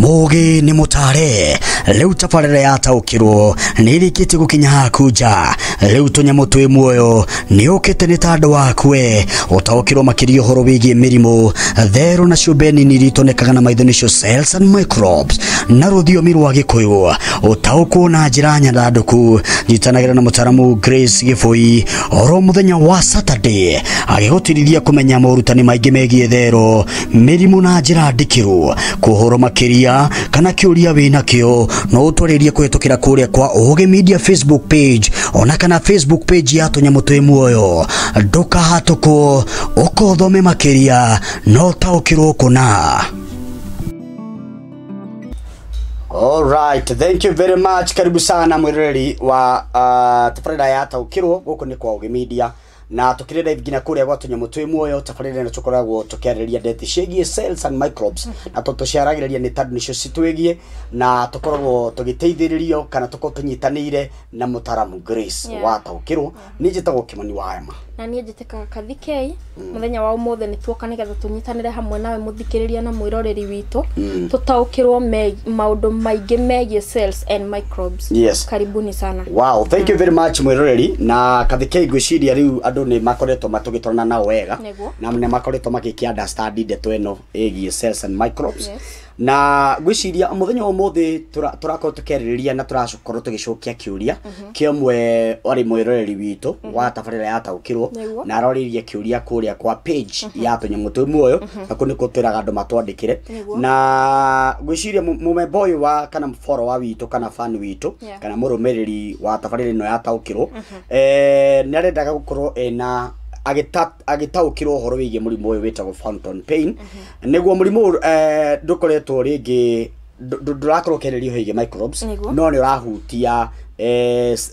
Mũgĩ nĩ mũtare rĩu tabarĩra yataũkĩrwo nĩ ĩrĩkĩtie gũkinya haku nja. Rĩu tũnyamũ twĩ muoyo nĩ ũkĩte nĩ ta andũ akwe ũtaũkĩrwo makĩria ũhoro wĩgiĩ mĩrimũ, therũ na ciũmbe nini iria itonekaga na maitho nĩcio cells and microbes na rũthiomi rwa Gĩkũyũ. Ũtaũkwo na njĩra nyandandũku. Nyitanagĩra na mũtaramu Grace Gĩbũi oro mũthenya wa Saturday agĩgũtirithia kũmenya morutani maingĩ megiĩ thero, mĩrimũ na njĩra ndikĩru. Kũhoro makĩria kana kĩũria wĩnakĩo no ũtwarĩrie kũhĩtũkĩra kũrĩa kwa Ũgĩ Media Facebook page ona kana Facebook page ya tũnyamũ twĩ muoyo. Ndũkahatũkwo, ũkothome makĩria no ũtaũkĩrwo kũna. All right, thank you very much. Karibu sana mwiroreri wa tabarĩra ya taũkĩrwo gũkũ nĩ kwa Ũgĩ Media na tukĩrĩ live nginya kũrĩa gwa tũnyamũ twĩ muoyo. Tabarĩra ĩno tũkoragwo tũkĩarĩrĩria ndeto ciĩgiĩ cells and microbes na tondũ tũciaragĩrĩria nĩ tondũ nĩcio citwĩgiĩ na tũkoragwo tũgĩteithĩrĩrio kana tũkorwo tũnyitanĩire na mũtaramu Grace wa taũkĩrwo. Niĩ njĩtagwo Kĩmani wa Ema na niĩ njĩtĩkaga Kathikei. Mũthenya wa ũmũthĩ nĩ tuoka nĩgetha tũnyitanĩre hamwe nawe mũthikĩrĩria na mwĩroreri witũ tũtaũkĩrwo maũndũ maingĩ megiĩ cells and microbes. Yes. Karibuni sana. Wow, thank you very much mwĩroreri na Kathikei. Ngwĩciria rĩu andũ nĩ makoretwo matũgĩtwarana nao wega na nĩ makoretwo magĩkĩ understand ndeto ĩno ĩgiĩ cells and microbes. Na ngwĩciria mũthenya wa ũmũthĩ tũrakorwo tũkĩarĩrĩria na tũrakorwo tũgĩcokia kĩũria kĩa ũmwe warĩ mwĩroreri witũ wa tabarĩra ya taũkĩrwo na aroririe kĩũria kũrĩa kwa page ya tũnyamũ twĩ muoyo na kũu nĩkuo twĩraga andũ matwandĩkĩre. Na ngwĩciria mũmemba ũyũ wa kana follower witũ kana fan witũ kana mũrũmĩrĩri wa tabarĩra ĩno ya taũkĩrwo nĩ arendaga gũkorwo ena agĩtaũkĩrwo ũhoro wĩgiĩ mũrimũ ũyũ wĩtagwo phantom pain. Nĩguo mũrimũ ndũkoretwo rĩngĩ ndũrakorwo ũkĩarĩria wĩgiĩ microbes no nĩ ũrahutia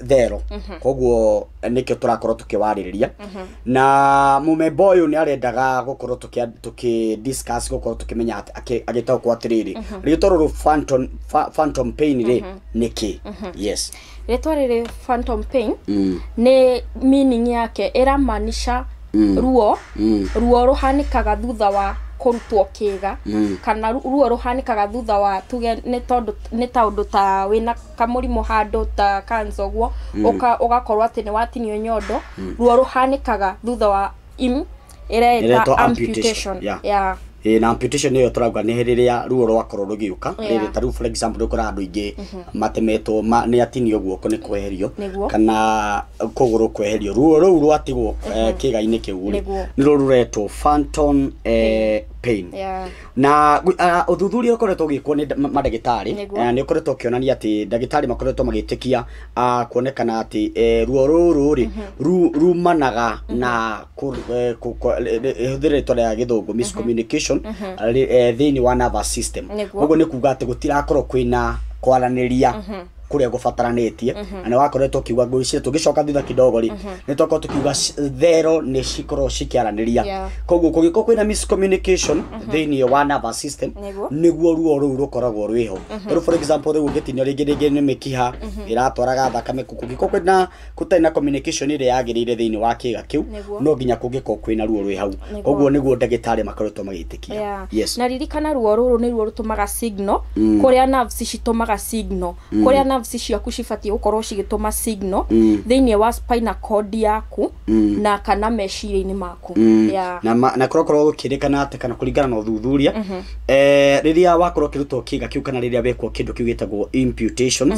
thero, koguo nĩkĩo tũrakorwo tũkĩwarĩrĩria. Na mũmemba ũyũ nĩ arendaga gũkorwo tũkĩ discuss gũkorwo tũkĩmenya agĩtaũkwo atĩrĩrĩ rĩtwa rũrũ phantom pain rĩ nĩkĩ. Yes, rĩtwa rĩrĩ phantom pain nĩ meaning yake ĩramaanisha ruo ruo rũhanĩkaga thutha wa kũrutwo kĩga kana ruo rũhanĩkaga thutha wa tuge nĩ tondũ nĩ taũndũ ta wĩna kamũrimũ handũ ta cancer ũguo ũgakorwo atĩ nĩ watinio nyondo. Ruo rũhanĩkaga thutha wa ĩretwo amputation. Yeah. Na amputation nĩyo tũrauga nĩ rĩrĩa ruo rwakorwo rũgĩũka rĩrĩ ta rĩu for example ũkora andũ aingĩ matemetwo nĩ atinio guoko nĩ kweherio kana kũgũrũ kweherio, ruo rũu rwatigwo kĩga-inĩ kĩu rĩ nĩ ruo rũretwo phantom pain. Na ũthuthuria ũkoretwo ũgĩkwo nĩ mandagĩtarĩ nĩ ũkoretwo ũkĩonania atĩ ndagĩtarĩ makoretwo magĩtĩkia kuonekana atĩ ruo rũrũ rĩ rumanaga na hũthĩra rĩtwa rĩa gĩthũngũ miscommunication thĩinĩ wa nervous system. Koguo nĩ kuga atĩ gũtirakorwo kwĩna kwaranĩria kũrĩa gũbataranĩtie na nĩ wakoretwo ũkiuga ngwĩciria tũgĩcoka thutha kidogo rĩ nĩ twakorwo tũkiuga thero nĩ cikorwo cikĩaranĩria, koguo kũngĩkorwo kwĩna miscommunication thĩinĩ wa nervous system nĩguo ruo rũu rũkoragwo rwĩho. Tondũ for example rĩu ũngĩtinio rĩngĩ rĩngĩ nĩ mĩkiha ĩratwaraga thakame, kũngĩkorwo kwĩna gũtarĩ na communication ĩrĩa yagĩrĩire thĩinĩ wa kĩga kĩu no nginya kũngĩkorwo kwĩna ruo rwĩ hau. Koguo nĩguo ndagĩtarĩ makoretwo magĩtĩkia. Yes. Na ririkana ruo rũrũ nĩruo rũtũmaga signal kũrĩa nerves citũmaga signal kũrĩa nerves ciaku cibatiĩ gũkorwo cigĩtũma signal thĩinĩ wa spinal cord yaku na kana meciria-inĩ maku. Na kũrakorwo gũkĩrĩkana atĩ kana kũringana na ũthuthuria rĩrĩa wakorwo ũkĩrutwo kĩga kĩu kana rĩrĩa wekwo kĩndũ kĩu gĩtagwo imputation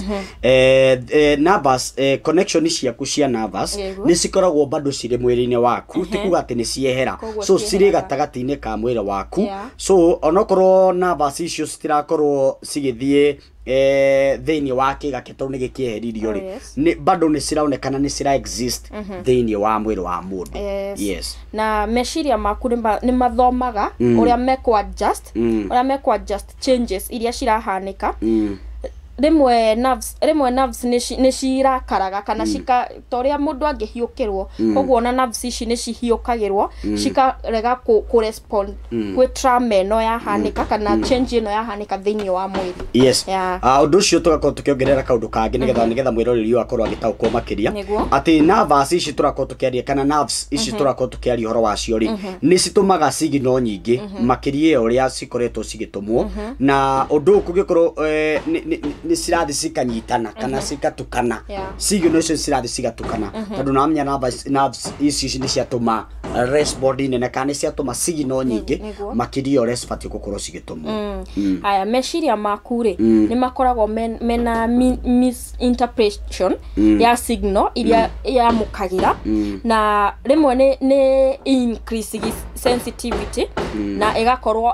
nervous connection ciaku cia nervous nĩ cikoragwo bado cirĩ mwĩrĩ-inĩ waku, ti kuga atĩ nĩ ciehera, so cirĩ gatagatĩ-inĩ ka mwĩrĩ waku. So onokorwo nervous icio citirakorwo cigĩthiĩ thĩinĩ wa kĩga kĩ tondũ nĩ gĩkĩeheririo rĩ nĩ bado nĩ ciraonekana nĩ cira exist thĩinĩ wa mwĩrĩ wa mũndũ. Yes. Na meciria maku nĩ mathomaga ũrĩa mekũ adjust ũrĩa mekũ adjust changes iria cirahanĩka. Rĩmwe nerves nĩ cirakaraga kana cika toria mũndũ angĩhiũkĩrwo, koguo ona nerves ici nĩ cihiũkagĩrwo cikarega kũ respond gwĩ trauma ĩno yahanĩka kana change ĩno yahanĩka thĩinĩ wa mwĩrĩ. Yes. Ũndũ ũcio tũgakorwo tũkĩongerera kaũndũ kangĩ nĩgetha mwĩroreri ũyũ akorwo agĩtaũkwo makĩria atĩ nerves ici tũrakorwo tũkĩaria kana nerves ici tũrakorwo tũkĩaria ũhoro wacio rĩ, nĩ citũmaga signal nyingĩ makĩria ũrĩa cikoretwo cigĩtũmwo, na ũndũ ũyũ kũngĩkorwo nĩ cirathi cikanyitana kana cikatukana, signal icio cirathi cigatukana, tondũ namenya nerves ici nĩ ciatũma respond nene kana nĩ ciatũma signal nyingĩ makĩria ũrĩa cibatiĩ gũkorwo cigĩtũmwo. Aya meciria maku rĩ nĩ makoragwo mena misinterpretation ya signal iria yamũkagĩra, na rĩmwe nĩ increase sensitivity na ĩgakorwo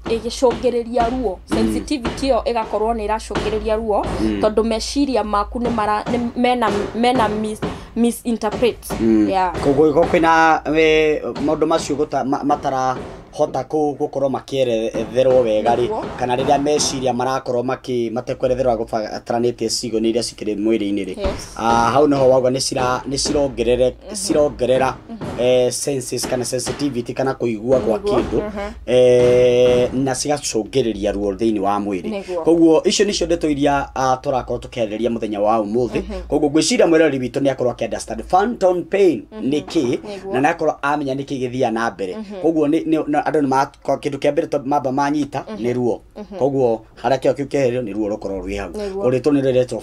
ĩgĩcũngĩrĩria ruo. Sensitivity ĩyo ĩgakorwo nĩ ĩracũngĩrĩria ruo tondũ meciria maku nĩ mena misinterpret. Koguo kwĩna maũndũ macio matara hota gũkorwo makĩeretherwo wega rĩ, kana rĩrĩa meciria marakorwo matekweretherwo gũbataranĩtie cigo iria cikĩrĩ mwĩrĩ-inĩ rĩ, hau nĩho wauga nĩ cirongerera senses kana sensitivity kana kũigua gwa kĩndũ, na cigacũngĩrĩria ruo thĩinĩ wa mwĩrĩ. Koguo icio nĩcio ndeto iria tũrakorwo tũkĩarĩrĩria mũthenya wa ũmũthĩ. Koguo ngwĩciria mwĩroreri witũ nĩ akorwo akĩ understand phantom pain nĩ kĩ, na nĩ akorwo amenya nĩkĩ gĩthiaga na mbere. Koguo nĩ andũ nĩ kĩndũ kĩa mbere mamba manyita nĩ ruo, koguo harĩa kĩo kĩu kĩeherio nĩ ruo rũkorwo rwĩ hau, ũrĩtwo nĩ rũretwo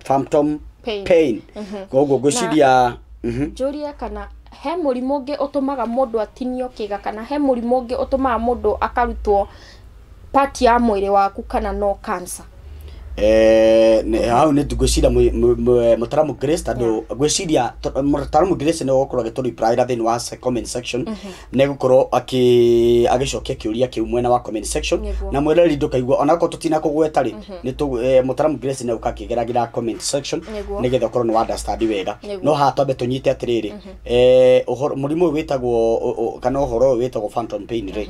phantom pain. Koguo ngwĩciria njũrie kana he mũrimũ ũngĩ ũtũmaga mũndũ atinio kĩga, kana he mũrimũ ũngĩ ũtũmaga mũndũ akarutwo part ya mwĩrĩ waku, kana no cancer? Hau nĩ ngwĩciria mũtaramu Grace, tondũ ngwĩciria mũtaramu Grace nĩ ũgũkorwo agĩtũ-reply thĩinĩ wa comment section, nĩ egũkorwo agĩcokia kĩũria kĩu mwena wa comment section, na mwĩroreri ndũkaigua onakorwo tũtina kũgweta rĩ, nĩ mũtaramu Grace nĩ egũka akĩgeragĩra comment section nĩgetha ũkorwo nĩ understand wega. No haha twambe tũnyite atĩrĩrĩ, mũrimũ ũyũ wĩtagwo kana ũhoro ũyũ wĩtagwo phantom pain rĩ,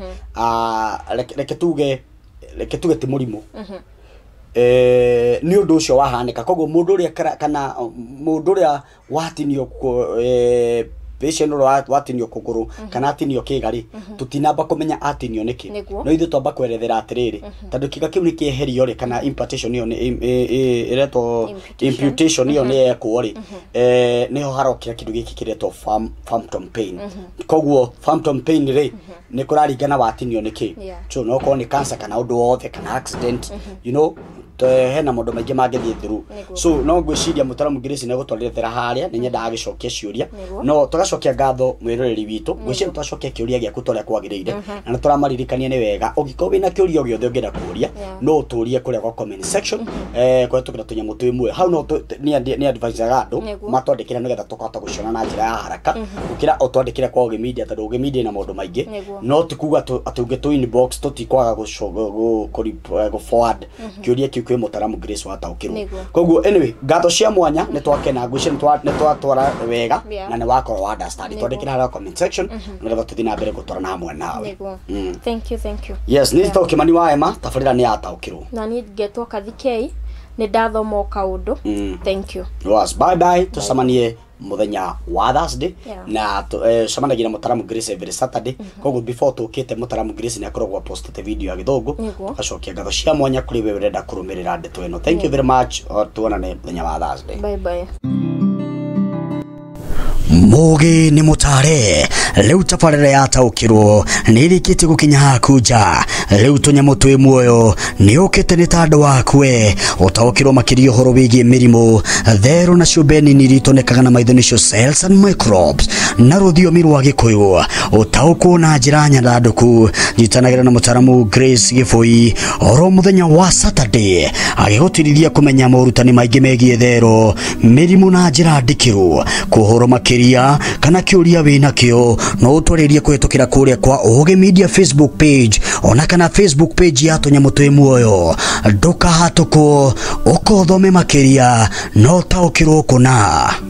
reke tuge ti mũrimũ, nĩ ũndũ ũcio wahanĩka. Koguo mũndũ ũrĩa kana mũndũ ũrĩa watinio patient ũrĩa watinio kũgũrũ kana atinio kĩga rĩ, tũtinamba kũmenya atinio nĩkĩ, no ithuĩ twamba kwerethera atĩrĩrĩ, tondũ kĩga kĩu nĩ kĩeherio rĩ, kana imputation ĩyo nĩ ĩretwo imputation ĩyo nĩ yekwo rĩ, nĩho harokĩra kĩndũ gĩkĩ kĩretwo phantom pain. Koguo phantom pain rĩ nĩ kũraringana watinio nĩkĩ, so no korwo nĩ cancer kana ũndũ wothe kana accident, you know, hena maũndũ maingĩ mangĩthiĩ through. So no ngwĩciria mũtaramu Grace nĩ egũtwarĩrĩra harĩa, nĩ nyendaga agĩcokia ciũria, no tũgacokia ngatho mwĩroreri witũ. Ngwĩciria twacokia kĩũria gĩaku ta ũrĩa kwagĩrĩire, na nĩ tũramaririkania nĩ wega ũngĩkorwo wĩna kĩũria o gĩothe ũngĩenda kũũria, no ũtũrie kũrĩa kwa comment section, kũhetũkĩra tũnyamũ twĩ muoyo hau. No nĩ advisaga andũ matwandĩkĩre nĩgetha tũkahota gũciona na njĩra ya haraka gũkĩra ũtwandĩkĩre kwa Ũgĩ Media, tondũ Ũgĩ Media ĩna maũndũ maingĩ, no ti kuga atĩ ũngĩtũ inbox tũtikwaga gũ forward kĩũria kĩu kwĩ mũtaramu Grace wataũkĩrwo. Koguo anyway, ngatho cia mwanya nĩ twakena, ngwĩciria nĩ twatwara wega na nĩ wakorwo wa understand. Twandĩkĩre harĩa comment section nĩgetha tũthiĩ na mbere gũtwarana hamwe nawe. Thank you, thank you. Yes, nĩ njĩtagwo Kĩmani wa Emma, tabarĩra nĩ yataũkĩrwo. Na niĩ ngetwo Kathi K, nĩ ndathoma o kaũndũ. Thank you. Yes, bye bye, tũcemanie mũthenya wa Thursday, na cemanagia na mũtaramu Grace every Saturday. Koguo before tũkĩte mũtaramu Grace nĩ akoragwo postete video ya gĩthũngũ, tũgacokia ngatho cia mwanya kũrĩ we ũrenda kũrũmĩrĩra ndeto ĩno. Thank you very much, tuonane mũthenya wa Thursday. Bye bye. Mũgĩ nĩ mũtare, rĩu tabarĩra yataũkĩrwo nĩ ĩrĩkĩtie gũkinya haku nja. Rĩu tũnyamũ twĩ muoyo nĩ ũkĩte nĩ ta andũ akwe ũtaũkĩrwo makĩria ũhoro wĩgiĩ mĩrimũ, therũ na ciũmbe nini iria itonekaga na maitho nĩcio cells and microbes na rũthiomi rwa Gĩkũyũ, ũtaũkwo na njĩra nyandandũku. Nyitanagĩra na mũtaramu Grace Gĩbũi oro mũthenya wa Saturday agĩgũtirithia kũmenya morutani maingĩ megiĩ therũ, mĩrimũ na njĩra ndikĩru. Kũhoro makĩria kana kĩũria wĩna kĩo no ũtwarĩrie kũhetũkĩra kũrĩa kwa Ũgĩ Media Facebook page ona kana Facebook page ya tũnyamũ twĩ muoyo. Ndũkahatũkwo, ũkothome makĩria no ũtaũkĩrwo kũna.